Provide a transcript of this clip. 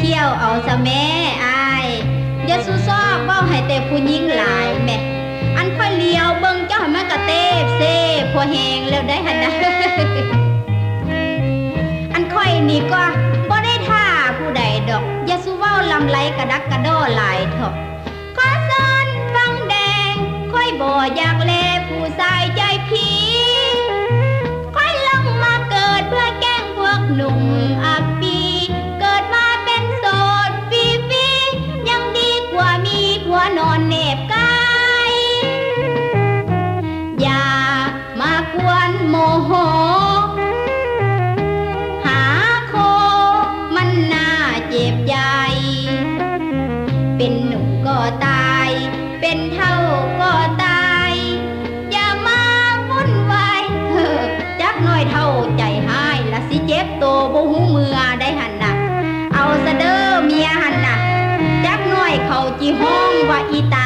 ລ້ຽວເອົາຊະແມ້ອ້າຍ, ຢ່າສູ່ຊອບເວົ້າໃຫ້ແຕ່ຜູ້ຍິງຫຼາຍແມ້. ອັນຂ້ອຍຫຼຽວເບິ່ງເຈົ້າຫັ້ນມັນກະເຕບເຊພໍແຮງແລ້ວໄດ໋ຫັ້ນນະ. ອັນຂ້ອຍນີ້ກໍບໍ່ໄດ້ຖ້າຜູ້ໃດດອກ, ຢ່າສູ່ເວົ້າລຳໄລກະດັກກະດໍຫຼາຍເຖາະ. ຂໍສອນຟັງແດ່, ຂ້ອຍບໍ່ຢາກແລຜູ້ຊາຍໃຈຜີ. ຂ້ອຍລົງມາເກີດເພື່ອແກ້ງພວກໜຸ່ມອັບປີ, ເກີດມາເປັນໂສດຟຣີໆ, ຍັງດີກວ່າມີຜົວນອນແນບກາຍ. ຢ່າມາກວນໂມໂຫ ຫາໂຄ ມັນໜ້າເຈັບໃຈ. ເປັນໜຸ່ມກໍຕາຍ ເປັນເຖົ້າກໍຕາຍ ຢ່າມາວຸ່ນວາຍ. ເຮີ ຈັກໜ້ອຍເຖົ້າໃຈຮ້າຍ ລະຊິເຈັບໂຕບໍ່ຮູ້ເມື່ອໄດ໋ຫັ້ນນະ. ເອົາຊະເດີເມຍຫັ້ນນະ, ຈັກໜ້ອຍເຂົາຈິຮ້ອງວ່າອີຕ